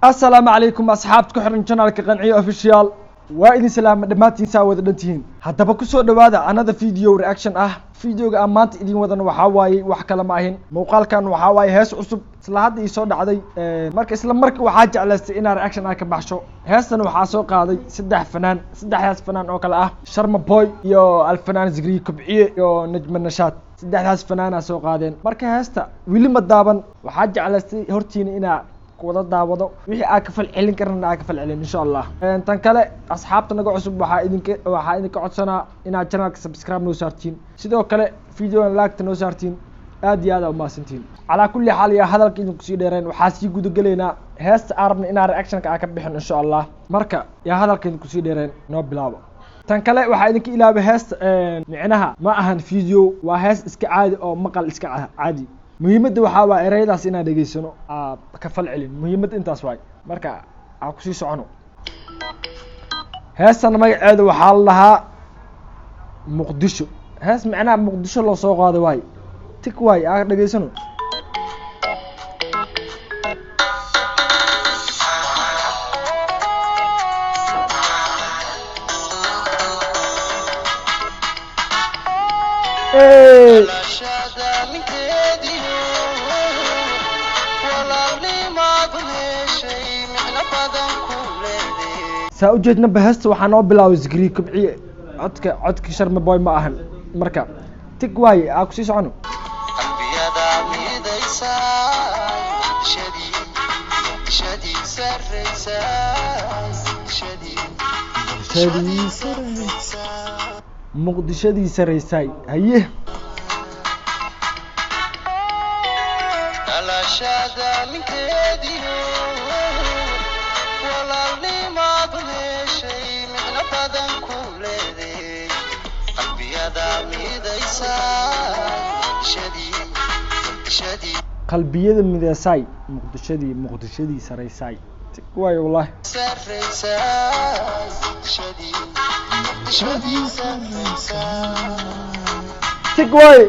Asalaamu calaykum, asxaabta ku xiran channelka Qanciyo Official. Waa idin salaama dhammaantiin, saa wada dhantihiin. Haddaba kusoo dhawaada another video reaction ah. Videoga aan maanta idin wadana waxaa waaye, wax kale ma ahin, muuqaalkan waxaa waaye hees cusub isla hadda ii soo dhacday. Marka isla marka waxaa jeclaystay inaan reaction aan ka baxsho. Heestan waxaa soo qaaday saddex fanaan, saddexdaas fanaan oo kale ah Sharma Boy iyo Alfanaan Zikriye Kobciye iyo Najma Nashaad. Saddexdaas fanaanaa soo qaadeen. Marka heesta weli ma daaban, waxaa jeclaystay hortiina inaa wada daawado, wixii aa ka falcelin karana aa ka falcelin, insha Allah. Tan kale, asxaabta naga cusub, waxaa idinka codsanaa inaad channelka subscribe noo saartiin, sidoo kale videogan like-ta noo saartiin. Aad iyo aad aa umahadsantihiin. Calaa kulli xaal, yaa hadalka idinku sii dheereen, waxaa sii gudagelaynaa heesta aan rabna inaan reactionka aa ka bixin, insha Allah. Marka yaa hadalka idinku sii dheereen, noo bilaabo. Tan kale, waxaa idinka ilaabay, heesta micnaha ma ahan video, waa hees iska caadi oo maqal iska caadi. Muhiimadda waxaa waa ereyadaas inaan dhegeysano, aa ka fal celin. Muhiimadda intaas waay. Marka aan kusii socono, heestan magaceeda waxaa la dhahaa Muqdisho. Hees micnaha Muqdisho loo soo qaado waay, tik waay, aan dhegeysano. Hey! Saa ujeednaba, heesta waxaa noo bilaabay Zikriye Kobciye. Codka codka Sharma Boy ma ahan. Marka tig waaye, aa kusii socono. Qalbiyada midaysa, muqdishadii, muqdishadii sarraysa, muqdishadii. Muqdishadii sarraysa, Muqdishadii sarraysay, haye. Dhalashada ninkeediyo walaalnimaadu heshay, micno badan ku leeday. Qalbiyada midaysa, muqdishadii, muqdishadii Qalbiyada mideysay, Muqdishadii, Muqdishadii saraysay, tig waaye wallahi. Sarraysa, muqdishadii, muqdishadii sarraysa. Tig waaye.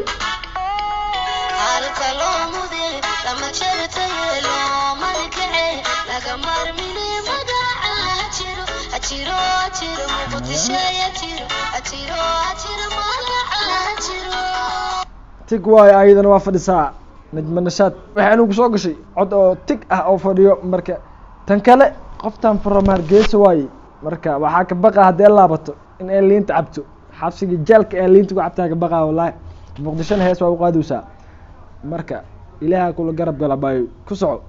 Halka loo mude lama jartaye, loomana kace, laga marmine magaca. Jiro, jiro, jiro Muqdishoya, jiro, jiro, jiro magaca, jiro. Tig waaye, ayadana waa fadhisaa Najma Nashaad. Waxay anugu soo gashay cod oo tig ah oo fadhiyo. Marka tan kale, qoftan from Hargeysa waaye. Marka waxaa ka baqa haddee laabato in ay liinta cabto, xabsiga jeelka ee liinta ku cabtaa ka baqa wallahi. Muqdishona hees waa u qaadaysaa. Marka Ilaaha kula garab gala baayo, ku soco.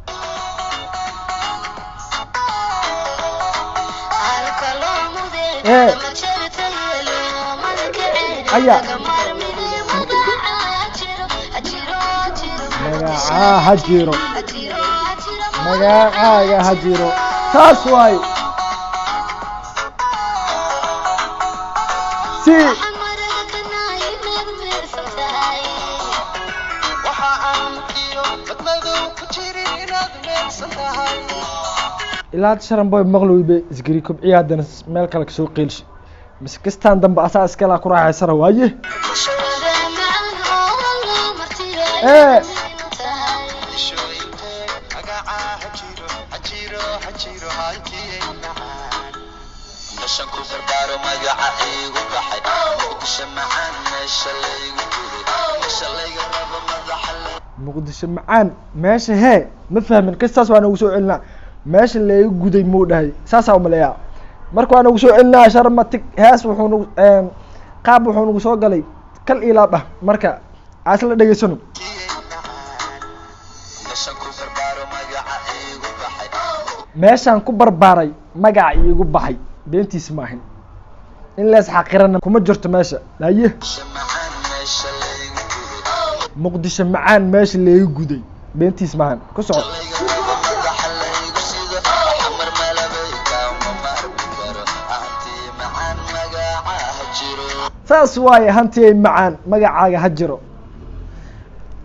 Halka loo mude lama jartaye, loomana kace, Aya. laga marmine magaca. Jiro, jiro, jiro. Magacaa ha jiro. Jiro, jiro. Magacaaga ha jiro, saas waaye si. Waxaan maraga ka nahay inaad meersan tahay. Waxa aan iyo badmadow ku jirin inaad meelsan tahay. Ilaa hadda Sharan Boy maqlowbe, Isgari Kobciya haddana meel kale kasoo qeylshay mise kastaan dambe asaa iskala ku raaxaysana waaye. Muqdishada macaan oo alla martiyo inu tahay. Muqdishooyintee magacaa ha jiro, ha jiro, ha jiro, hantiyey macaan. Meeshan ku barbaaro, magaca iigu baxay, Muqdisho macaan, meesha laygu guday, meesha layga rabo, madaxa la Muqdisho macaan meesha hee, ma fahmin kastaas, waa nagu soo celinaa. Meesha laygu guday muu dhahay, saasaa umaleeyaa. Marka waa nagu soo celinaa Sharma tig. Hees wuxuu nagu qaab wuxuu nagu soo galay kal iyo laab ah. Marka aan isla dhegeysano. Hantiyey macaan, meeshan ku barbaaro, magaca iigu baxay. Meeshaan ku barbaaray, magaca iigu baxay, beentiis maahin, in lees xaqirana kuma jirto meesha, haye. Muqdisho macaan, meesha laygu guday. Muqdisho macaan, meesha laygu guday, beentiis maahan, ku soco. Layga rabo, madaxa laygu sido, Xamar malabay kaama maarmi karo, hantiye macaan, magaca ha jiro. Saas waaye, hantiyay macaan, magacaaga ha jiro.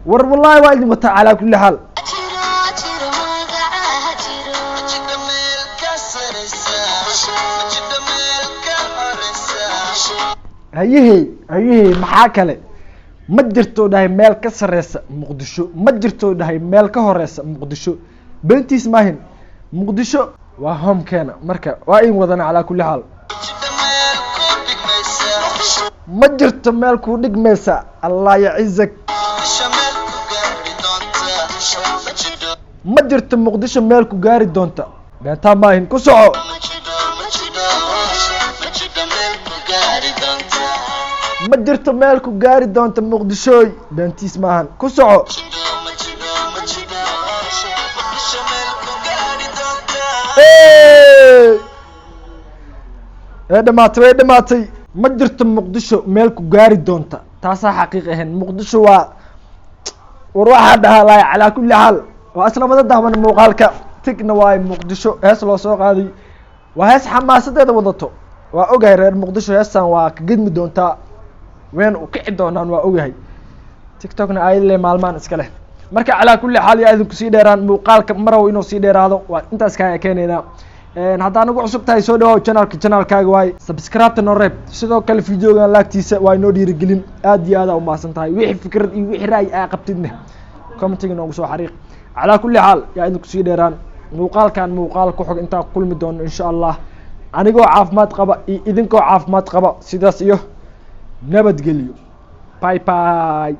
War wallahi waa idin wataa calaa kulli xaal. Jiro, jiro magaca, jiro. Jidha meel ka saraysa, jidha meel ka horaysa. Hayehey, hayehey, maxaa kale? Ma jirto dhahay meel ka sareysa Muqdisho, ma jirto dhahay meel ka horeysa Muqdisho, beentiis maahin. Muqdisho waa homekeena. Marka waa in wadana calaa kulli xaal. Jidha meel ku dhigmaysa. Ma jirto meel kuu dhigmaysa, Allah yacizak. Muqdisho meel ku gaari doonta ma jidho. Ma jirto Muqdisho meel ku gaari doonta, beentaa maahin, ku soco. Ma jidho, ma jidho, ma jidho meel ku gaari doonta. Ma jirto meel ku gaari doonta Muqdishooy, beentiis maahan, ku soco. Jidho, ma jidho, ma jidho, Muqdisho meel ku gaari doonta. Hey! Way dhamaatay, way dhamaatay. Ma jirto Muqdisho meel ku gaari doonta, taasaa xaqiiq ahayn. Muqdisho waa war waxaa dhahaa laay. Calaa kulli xaal, waa isla wada daawan muuqaalka. Tigna waayo Muqdisho hees loo soo qaaday, waa hees xamaasadeeda wadato. Waa ogahay reer Muqdisho heestan waa ka gedmi doontaa, wayna u kici doonaan, waa ogahay. TikTokna ayadle maalmaan iska leh. Marka calaa kulli xaal, yaa idinku sii dheeraan muuqaalka, marow inuu sii dheeraado, waa intaas kaa keenaynaa. Haddaa nagu cusub tahay, soo dhawaaw channelka, channelkaaga waaye. Subscribe-ta noo reeb, sidoo kale videogan laagtiisa waa inoo dhiirigelin. Aad iyo aad aa umahadsan tahay. Wixii fikrad iyo wixii ra'yi aa qabtidne commentiga noogu soo xariiq. Calaa kulli xaal, yaa idinku sii dheeraan muuqaalkan. Muuqaal ku xog intaa ku kulmi doono, insha Allah, anigoo caafimaad qaba iyo idinkoo caafimaad qaba, sidaas iyo nabadgelyo. Bye bye.